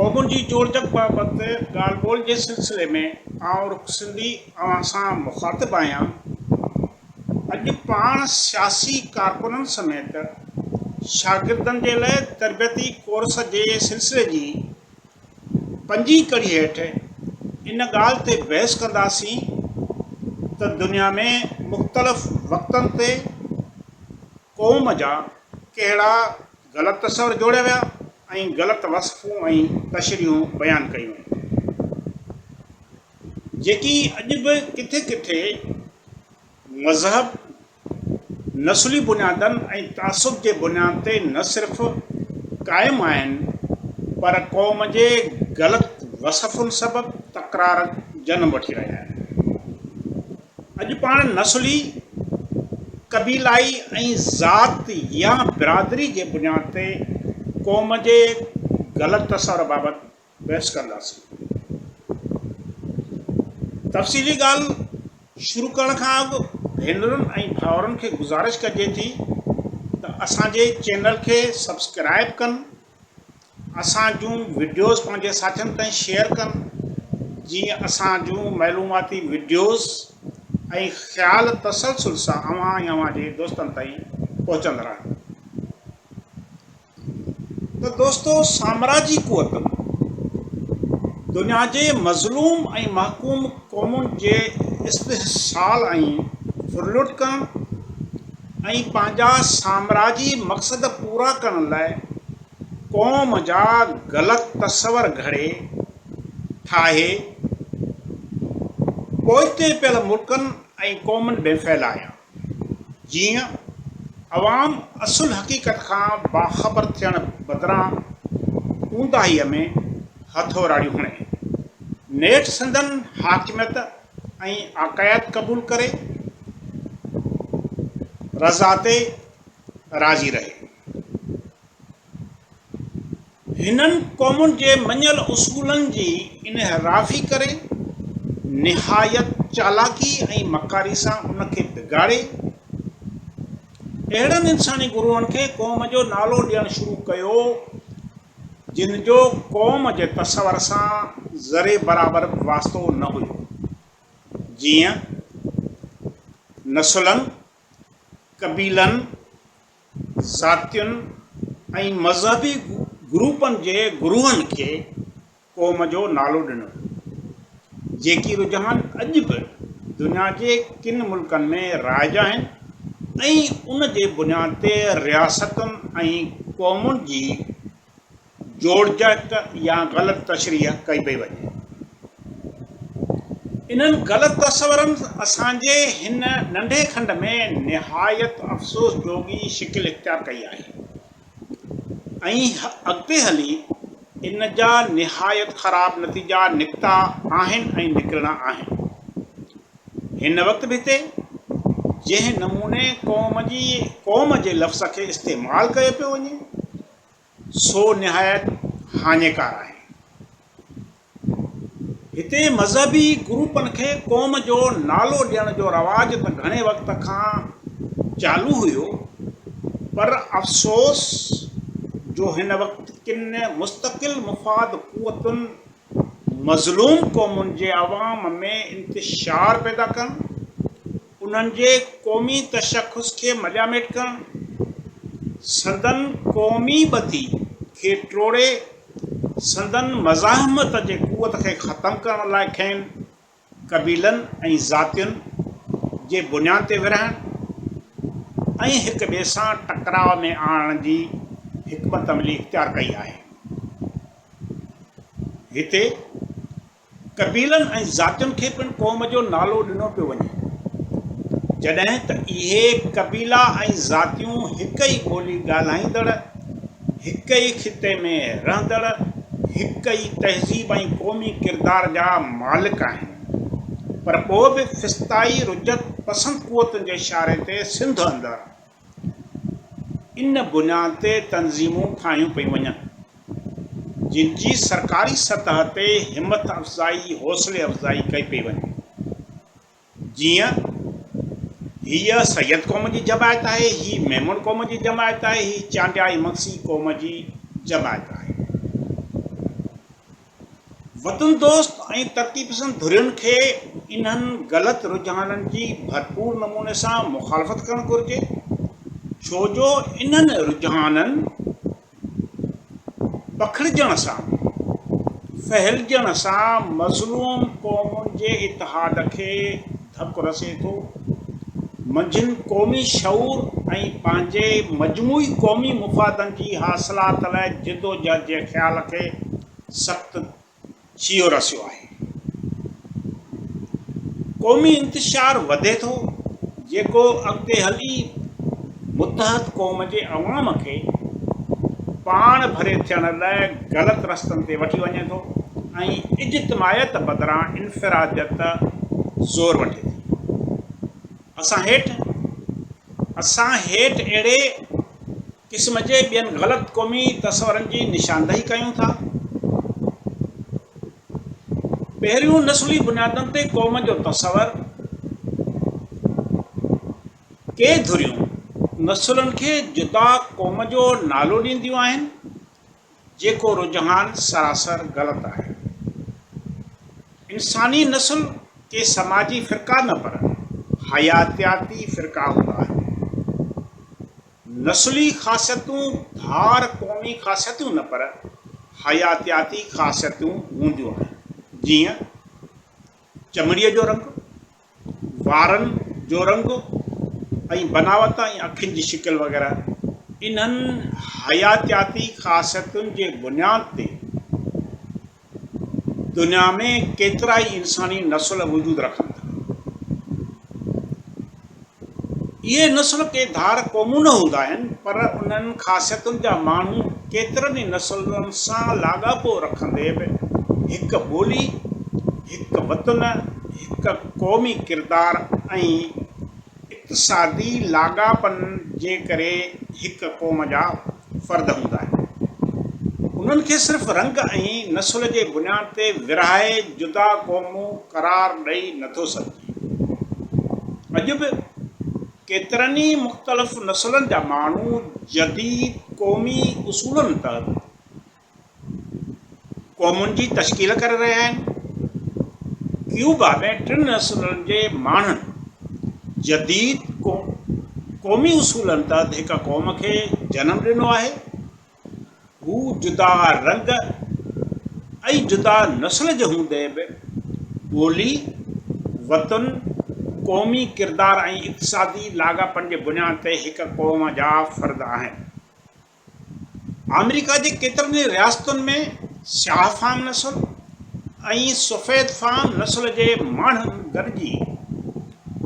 قومن جي جوڙجڪ بابت ڳالهه ٻولهه جي سلسلي ۾ آئون رخ سنڌي اوهان سان مخاطب آهيان. اڄ پاڻ سياسي ڪارڪنن سميت شاگردن جي لاء تربيتي ڪورس جي سلسلي جي پنجين ڪڙي هيٺ ان ڳالهه تي بحث ڪنداسين ته دنيا ۾ مختلف وقتن تي قوم جا ڪهڙا غلط تصور جوڙيا ويا ۽ غلط وصفون ۽ تشريحون بيان ڪيون ويون، جيڪي اڄ به ڪٿي ڪٿي مذهب، نسلي بنيادن ۽ تعصب جي بنياد تي نه صرف قائم آهن پر قوم جي غلط وصفن سبب تڪرار جنم وٺي رهيا آهن. اڄ پاڻ نسلي، قبيلائي ۽ ذات يا برادري جي بنياد تي قوم جي غلط تصور بابت بحث ڪنداسين. تفصيلي ڳالهه شروع ڪرڻ کان اڳ ڀينرن ۽ ڀائرن کي گذارش ڪجي ٿي ته اسان جي چينل کي سبسڪرائب ڪن، اسان جون وڊيوز پنهنجي ساٿين تائين شيئر ڪن جيئن اسان جون معلوماتي وڊيوز ۽ خيال تسلسل سان اوهان ۽ اوهان جي دوستن تائين پهچندا رهن. ته دوستو سامراجي قوتن دنيا جي مظلوم ۽ محڪوم قومن جي استحصال ۽ ڦرلٽ ڪرڻ ۽ پنهنجا سامراجي مقصد پورا ڪرڻ لاء قوم جا غلط تصور گهڙي ٺاهي پوئتي پيل ملڪن ۽ قومن ۾ ڦهلايا. جيئن عوام اصل حقيقت کان باخبر ٿيڻ بدران اونداهيء ۾ هٿوراڙيون هڻي، نيٺ سندن حاڪميت ۽ آقائيت قبول ڪري، رضا تي راضي رهي. هنن قومن جي مڃيل اصولن جي انحرافي ڪري، نهايت چالاڪي ۽ مڪاري سان ان کي بگاڙي، اهڙن انساني گروهن کي قوم جو نالو ڏيڻ شروع ڪيو، جن جو قوم جي تصور سان ذري برابر به واسطو نه هيو، جيئن نسلن، قبيلن، ذاتين ۽ مذهبي گروپن جي گروهن کي قوم جو نالو ڏنو ويو، جيڪي رجحان اڄ به دنيا جي ڪن ملڪن ۾ رائج آهن ۽ ان جي بنياد تي رياستن ۽ قومن جي جوڙجڪ يا غلط تشريح ڪئي پئي وڃي. انهن غلط تصورن اسان جي هن ننڍي کنڊ ۾ نهايت افسوس جوڳي شڪل اختيار ڪئي آهي ۽ اڳتي هلي ان جا نهايت خراب نتيجا نڪتا آهن ۽ نڪرڻا آهن. هن وقت به هتي جنهن نموني قوم جي قوم جي لفظ کي استعمال ڪيو پيو وڃي، سو نهايت هاڃيڪار آهي. هتي مذهبي گروپن کي قوم جو نالو ڏيڻ جو رواج ته گهڻي وقت کان چالو هيو پر افسوس جو هن وقت ڪن مستقل مفاد قوتن مظلوم قومن جي عوام ۾ انتشار پيدا ڪرڻ، انهن جي قومي تشخص کي ملياميٽ ڪرڻ، سندن قومي ٻڌي کي ٽوڙي سندن مزاحمت جي قوت کي ختم ڪرڻ لاء کين قبيلن ۽ ذاتين جي بنياد تي ورهائڻ ۽ هڪ ٻئي سان ٽڪراء ۾ آڻڻ جي حڪمت عملي اختيار ڪئي آهي. هتي قبيلن ۽ ذاتين کي پڻ قوم جو نالو ڏنو پيو وڃي، جڏهن ته اهي قبيلا ۽ ذاتيون هڪ ئي ٻولي ڳالهائيندڙ، هڪ ئي خطي ۾ رهندڙ، هڪ ئي تهذيب ۽ قومي ڪردار جا مالڪ آهن، پر پوء به فسطائي رجعت پسند قوتن جي اشاري تي سنڌ اندر ان بنياد تي تنظيمون ٺاهيون پيون وڃن، جن جي سرڪاري سطح تي همٿ افزائي، حوصلي افزائي ڪئي پئي وڃي. جيئن هيء سيد قوم جي جماعت آهي، هي ميمڻ قوم جي جماعت آهي، هي چانڊيا ۽ مگسي قوم جي جماعت آهي. وطن دوست ۽ ترقي پسند ڌرين کي انهن غلط رجحانن جي ڀرپور نموني سان مخالفت ڪرڻ گهرجي، ڇو جو انهن رجحانن پکڙجڻ سان، ڦهلجڻ سان مظلوم قومن جي اتحاد کي ڌڪ رسي ٿو، منجهن قومي شعور ۽ پنهنجي مجموعي قومي مفادن جي حاصلات لاء جدوجهد جي خيال کي سخت ڇيهو رسيو آهي. قومي انتشار وڌي ٿو، جيڪو اڳتي هلي متحد قوم جي عوام کي پاڻ ڀري ٿيڻ لاء غلط رستن تي وٺي وڃي ٿو ۽ اجتماعيت بدران انفراديت زور وٺي ٿي. اسان هيٺ اسان هيٺ اهڙي قسم جي ٻين غلط قومي تصورن جي نشاندهي ڪيون ٿا. پهريون نسلي بنيادن تي قوم جو تصور، ڪي ڌريون نسلن کي جدا قوم جو نالو ڏينديون آهن، جيڪو رجحان سراسر غلط آهي. انساني نسل ڪي سماجي فرقا نه پر حياتياتي فرقا هوندا آهن. نسلي خاصيتون ڌار قومي خاصيتون نه پر حياتياتي خاصيتون هونديون آهن، جيئن چمڙيء جو رنگ، وارن جو رنگ ۽ بناوت ۽ اکين جي شڪل وغيره. انهن حياتياتي خاصيتن جي بنياد تي دنيا ۾ ڪيترائي انساني نسل وجود رکن ٿا. اهي نسل ڪي ڌار قومون نه هوندا آهن، پر انهن خاصيتن جا ماڻهو ڪيترن ئي نسلن سان لاڳاپو رکندي به هڪ ٻولي، هڪ وطن، هڪ قومي ڪردار ۽ اقتصادي لاڳاپن جي ڪري هڪ قوم جا فرد هوندا آهن. انهن کي صرف رنگ ۽ نسل جي بنياد تي ورهائي جدا قومون قرار ڏئي نٿو سگهجي. اڄ به ڪيترن ئي مختلف نسلن جا ماڻهو جديد قومي اصولن تحت قومن جي تشڪيل ڪري رهيا آهن. ڪيوبا ۾ ٽن نسلن جي ماڻهن جديد قومي اصولن تحت هڪ قوم کي جنم ڏنو آهي. هو جدا رنگ ۽ جدا نسل جي هوندي به ٻولي، وطن، قومي ڪردار ۽ اقتصادي لاڳاپن جي بنياد تي هڪ قوم جا فرد آهن. آمريڪا جي ڪيترن ئي رياستن ۾ سياهه فام نسل ۽ سفيد فام نسل جي ماڻهن گڏجي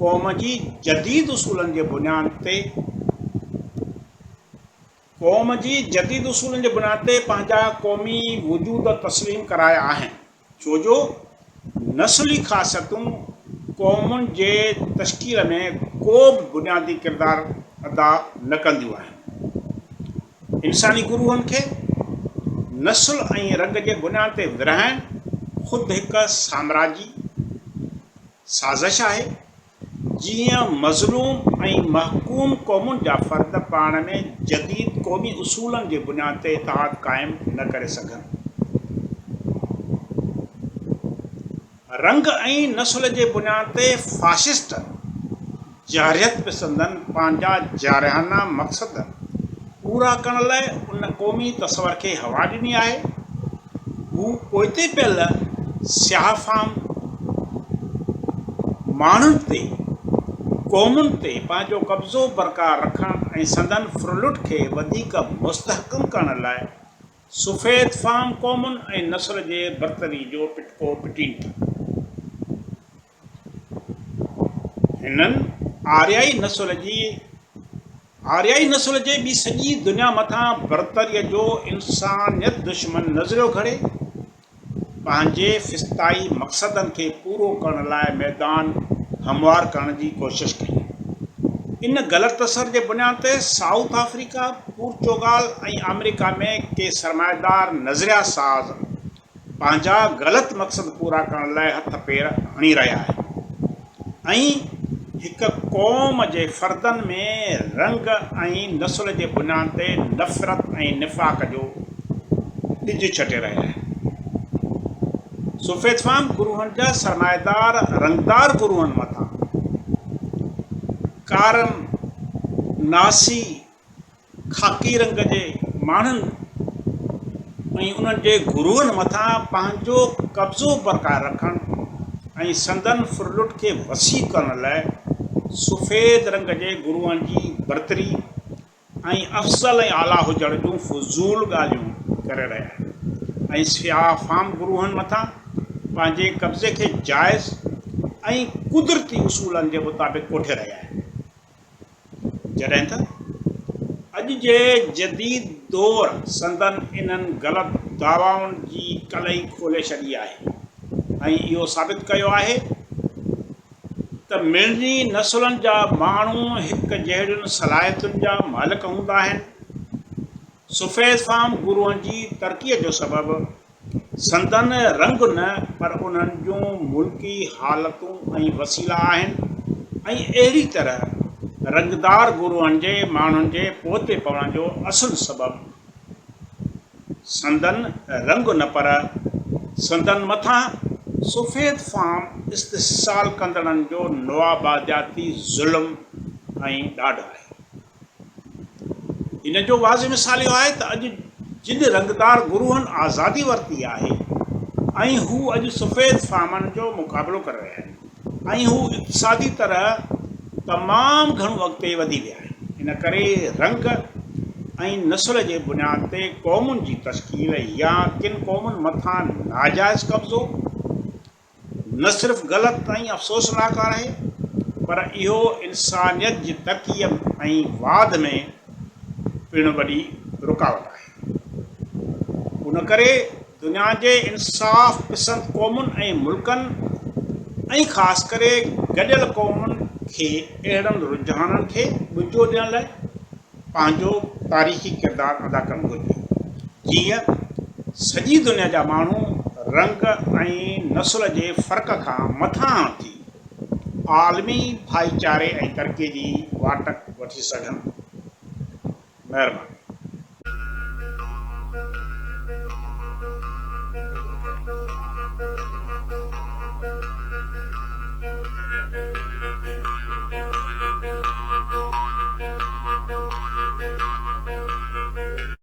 قوم جي جديد اصولن جي بنياد تي قوم جي جديد اصولن جي بنياد تي پنهنجا قومي وجود تسليم ڪرايا آهن. ڇو جو نسلي خاصيتون قومن جي تشڪيل ۾ ڪو به بنيادي ڪردار ادا نه ڪنديون آهن. انساني گروهن کي نسل ۽ رنگ جي بنياد تي ورهائڻ خود هڪ سامراجي سازش آهي. جيئن مظلوم ۽ محڪوم قومن جا فرد پاڻ ۾ جديد قومي اصولن جي بنياد تي اتحاد قائم نه ڪري سگهن. رنگ ۽ نسل جي بنياد تي فاشسٽ جارحيت پسندن پنهنجا جارحانه مقصد پورا ڪرڻ لاء ان قومي تصور کي هوا ڏني آهي. هو پوئتي پيل سياهه فام ماڻهن تي، قومن تي پنهنجو قبضو برقرار رکڻ ۽ سندن ڦرلٽ کي وڌيڪ مستحڪم ڪرڻ لاء سفيد فام قومن ۽ نسل جي برتري جو پٽڪو پٽين ٿا. هنن آريائي نسل جي آريائي نسل جي ٻي سڄي دنيا مٿان برتريء جو انسانيت دشمن نظريو گهڙي، پنهنجي فسطائي مقصدن کي پورو ڪرڻ لاء ميدان هموار ڪرڻ جي ڪوشش ڪئي. ان غلط تصور جي بنياد تي سائوٿ آفريڪا، پورچوگال ۽ آمريڪا ۾ ڪي سرمائيدار نظريا ساز پنهنجا غلط مقصد پورا ڪرڻ لاء هٿ پير هڻي رهيا آهن ۽ هڪ قوم جي فردن ۾ رنگ ۽ نسل جي بنياد تي نفرت ۽ نفاق جو ٻج ڇٽي رهيا آهن. سفيد فام گروهن جا سرمائيدار رنگدار گروهن مٿان ڪارن، ناسي، خاڪي رنگ جي ماڻهن ۽ انهن جي گروهن مٿان پنهنجو قبضو برقرار رکڻ ۽ سندن ڦرلٽ کي وسيع ڪرڻ لاء سفيد رنگ جي گروهن جي برتري ۽ افضل ۽ اعليٰ هجڻ جون فضول ڳالهيون ڪري رهيا آهن ۽ سياح فام گروهن مٿان پنهنجي قبضي کي جائز ۽ قدرتي اصولن جي مطابق ڪوٺي رهيا آهن. جڏهن ته اڄ جي جديد دور سندن انهن غلط دعوائن جي قلعي کولي ڇڏي آهي ۽ اهو ثابت ڪيو آهي ته مڙني نسلن جا ماڻهو هڪ جهڙين صلاحيتن جا مالڪ هوندا آهن. سفيد فام گروهن جي ترقيء جو سبب سندن رنگ نه پر انهن جون ملڪي حالتون ۽ وسيلا آهن ۽ اهڙي طرح رنگدار گروهن جي ماڻهن جي پوئتي پوڻ جو اصل سبب سندن رنگ نه پر سندن مٿان سفيد فام استحصال ڪندڙن جو نوآبادياتي ظلم ۽ ڏاڍ آهي. ان جو واضح مثال اهو آهي ته اڄ جن رنگدار گروهن آزادي ورتي آهي ۽ هو اڄ سفيد فامن جو مقابلو ڪري رهيا آهن ۽ هو اقتصادي طرح تمام گهڻو اڳتي وڌي ويا آهن. ان ڪري رنگ ۽ نسل جي بنياد تي قومن جي تشڪيل يا ڪن قومن مٿان ناجائز قبضو نه صرف غلط ۽ افسوسناڪ آهي پر اهو انسانيت جي ترقيء ۽ واڌ ۾ پڻ وڏي رڪاوٽ آهي. ان ڪري دنيا جي انصاف پسند قومن ۽ ملڪن ۽ خاص ڪري گڏيل قومن کي اهڙن رجحانن کي ٻنجو ڏيڻ لاء پنهنجو تاريخي ڪردار ادا ڪرڻ گهرجي، جيئن سڄي دنيا جا ماڻهو رنگ ۽ نسل جي فرق کان مٿانهان ٿي عالمي ڀائيچاري ۽ ترقي جي واٽ وٺي سگهن. مهرباني.